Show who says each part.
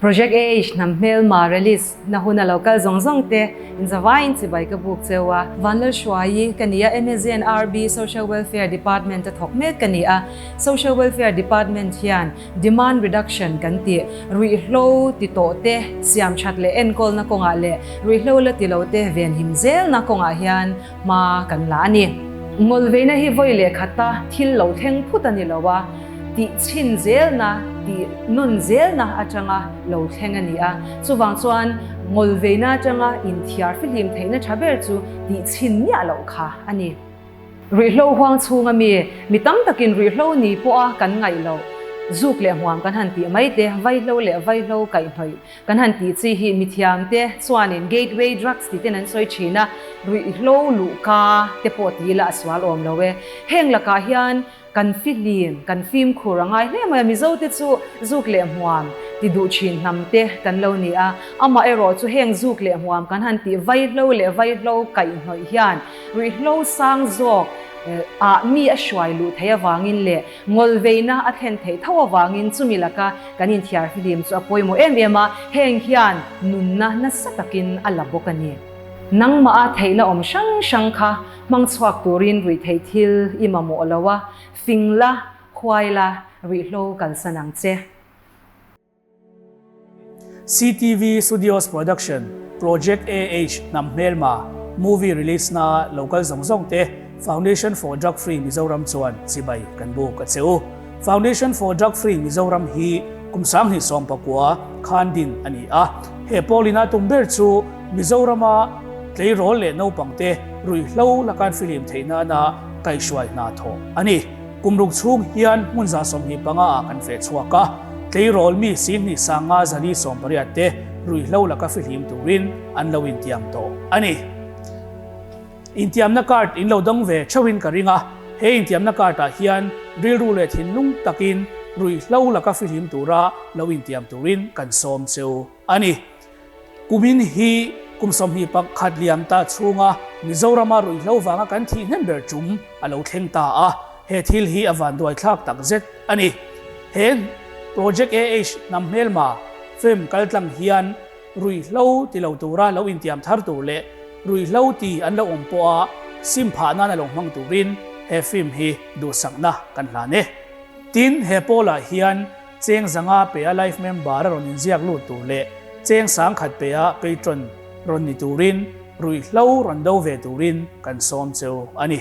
Speaker 1: Project AH hnam hmelma release na hun a lo kal zawng zawng te inzavaiin chibai ka buk cheu a. Vanlalhruaii ka ni a, MAZNRB Social Welfare Department a thawk mek ka ni a. Social Welfare Department hian Demand Reduction kan tih, ruihhlo ti tawh te siam that leh enkawlna kawngah leh ruihhlo la ti lo te venhim zelna kawngah hian hma kan la a ni. Ngawlveina hi vawi leh khata thil lo thleng phut a ni lo a, tih chhin zelna, tih nawn zelna atanga lo thleng a ni a. Chuvang chuan ngawlveina atanga inthiar fihlim theihna tha ber chu tih chhin miah loh kha a ni. Ruihhlo huang chhunga mi, mi tam takin ruihhlo ni pawha kan ngaih loh, zuk leh hmuam kan han tih mai te, vaihlo leh vaihlo kaihhnawih Kan han tih chi hi mithiamte chuanin gateway drugs tih ten an sawi thin a, ruihhlo luhka te pawh ti ila a sual awm lo e. Heng lakah hian kan fihlim, kan fimkhur a ngai hle mai a, Mizote chu zuk leh hmuam ti duh thin hnam te kan lo ni a, amah erawh chu heng zuk leh hmuam kan han tih vaihlo leh vaihlo kaihhnawih hian ruihhlo sang zawk ah mi a hruai luh theih avangin leh Ngawlveina a thlen theih tho avangin chumi laka kan inthiar fihlim chu a pawimawh em em a, heng hian nunna nasa takin a la bawk a ni. Nangmah a theihna awm hrang hrang kha hmang chhuak turin ruihtheih thil i mamawh lo a, fing la, huai la, ruihhlo kalsan ang che.
Speaker 2: CTV Studios Production, Project AH Hnam Hmelma movie release na lo kal zawng zawng te Foundation for Drug Free Mizoram chuan chibai kan buk a che u. Foundation for Drug Free Mizoram hi kum 2019 khan din a ni a. He pawlina tum ber chu Mizorama tleirawl leh naupangte ruihhlo lakan fihlim theih nana kaihhruai hna thawh a ni. Kum ruk chhung hian hmun 25 ah kan feh chhuak a, tleirawl mi 25,480 te ruihhlo laka fihlim turin an lo intiam tawh a ni. Intiamna card in lo dawng ve theuhin ka ring a, he intiamna card ah hian rilru leh thinlung takin ruihhlo laka fihlim tura lo intiam turin kan sawm cheu a ni. Kumin hi kum 21 liam ta chhunga Mizorama ruihhlo vanga kan thih hnem ber tum a lo thleng ta a, he thil hi a vanduai thlak tak zet a ni. He Project AH hnam hmelma film kaltlang hian ruihhlo ti lo tura lo intiam thar tur leh ruihhlo ti an lo awm pawha sim phah nan a lo hmang turin he film hi duhsakna kan hlan e. Tin, he pawlah hian Cheng 500 pe a life member a rawn inziak lut tur leh cheng 1000 pe a patron rawn ni turin ruihhlo rawn do ve turin kan sawm cheu a ni.